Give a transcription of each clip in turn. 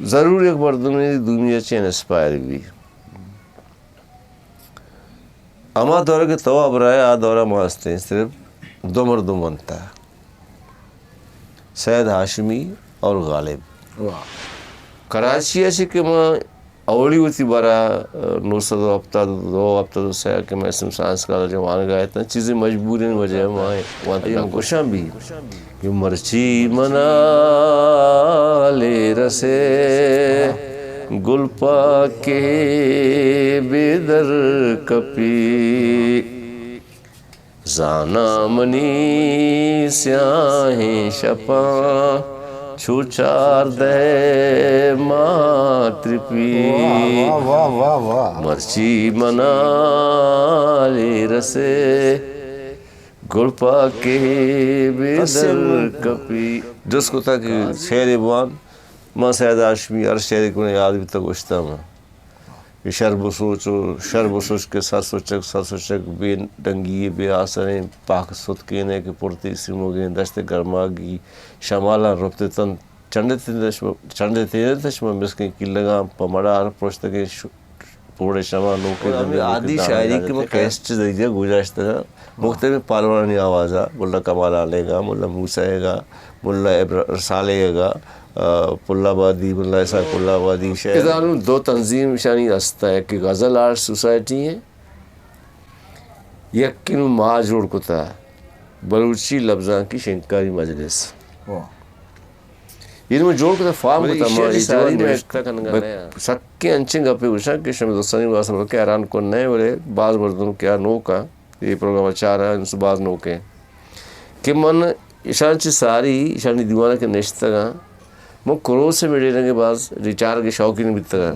ضرور یک مردمے دومی ءَ چہ انسپائر بی۔ ہما دور کہ تو ہبرائے، آ دور ءَ ما ہستیں، صرف دو مردم انت، سید ہاشمی اور غالب۔ واہ۔ کراچی ءَ چہ کہ ما اولی وتی بارا، نو سد و ہپتاد دو، ہپتاد و سے کہ ما ایس ایم سائنس کالج ءَ وانگ ءَ اتاں، چیزے مجبوریں وجہ ءَ ما وانت نہ گوشاں بی کہ مرچی منا لے رسے گل پاکے بے در کپی۔ زاناں منی سیاہیں شپاں چو چاردہ ماہ ترپی۔ واہ، واہ، واہ، واہ، واہ۔ مرچی منا لے رسے گل پاکے بے در کپی۔ جست کتا کہ شعرے بوان، ما سید ہاشمی ہر شعرے کہ منا یاد بیتا گوشتا ما۔ کہ شر بسوچ و شر بسوچ کہ سر سچگ، سر سچگ بے ڈنگی، بے آسریں، پاک ستکینے کہ پرتی سیموگیں دشت گرماگی شمالاں رپتتنت۔ چنڈ تینتش، چنڈ تینتش من مسکیں کلگاں پہ مڑار پرشتگیں ش-، پوڑ شما نوکیں اور ہمیں دندے عادی دانا شاعری جانے کہ من تھے۔ کیسٹ ذریعہ گوجاشتگا۔ مختلف پہلوانانی آوازا، ملا کمال آلیگا، ملا موسیٰ ایگا، ملا ابر-، صالح ایگا، آ، پل آبادی، ملا اسحاق پل آبادی شعر۔ ادا نوں دو تنظیم شانی ہستا، یکے غزل آرٹ سوسائٹی ہیں، یکے نوں ما جوڑ کتا بلوچی لبزانکی شنگکاری مجلس۔ واہ۔ یہ نوں جوڑ کتا، فارم بلے کتا، ما ایشی یہ ساری جوان میں نوشتہ کنگا ب-، نیا۔ سکیں انچیں گپے گوشاں کہ شمے دوستانی واسطہ بلکہ حیران کن نہ، بلے باز مردم کیا نوکا اے پروگرام ءَ چارا، انس باز نوکیں کہ من اشان چہ ساری اشانی دیوان ءَ کہ نشتگاں، من کروس ءِ میڑینگ ءَ باز ریچارگ ءِ شوقین بیتگاں۔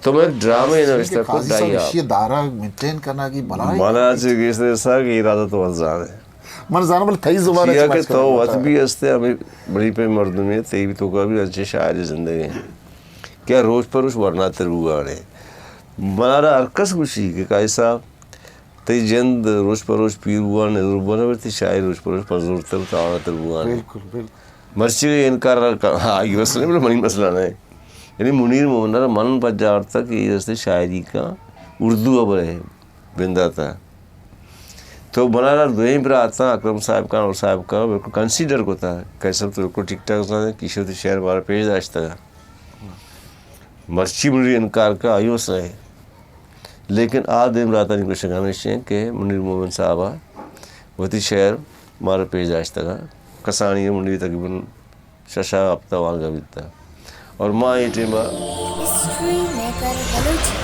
تو من یک ڈرامہ نوشتہ کت، قاضی صاحب، ڈائی آ۔ ایشی دارا مینٹین کرنا کی بلائی منا چہ گیشتر سا کہ ارادہ تو ورزانے۔ من زاناں بلے تئی زبان ءَ چیا چہ کہ تو وت بھی ہستے، ہمیں بڑی پہ مردمی، تئی بھی تو کا بھی انچے شاعری زندگی ہیں۔ کیا روچ پر روچ ورنا تر بوگانے۔ منارا ہر کس گوشی کہ قاضی صاحب، تئی جند روچ پہ روچ پیر بوان، نزور بوان، بلے تئی شاعری روچ پہ روچ پزورتر و توانا تر بوان۔ بالکل، بالکل۔ مرچی انکار، ہاں، آئی مسئلہ نہیں، بلے منی مسئلہ نہیں۔ یعنی منیر مومن را من پجا آورتا کہ یہ دستے شاعری کا اردو ابر ہے، بنداتا۔ تو بنارا دوئیں براتاں، اکرم صاحب کا اور صاحب کا بالکل کنسیڈر کتا، قاضی صاحب تو بالکل ٹھیک ٹھاک زانے، کیشو تے شعر مارا پیش داشتگا۔ مرچی منیر انکار کا، آئی مسئلہ ہے۔ لیکن آ دیم براتانی گوشگ ہمیش ہیں کہ منیر مومن صاحب ءَ وتی شعر مارا پیش داشتگا۔ کسانی منیر تقریباً شش ہپتہ وانگا بیتا۔ اور ما اے ٹیم ءَ ہسٹری میکر بلوچی۔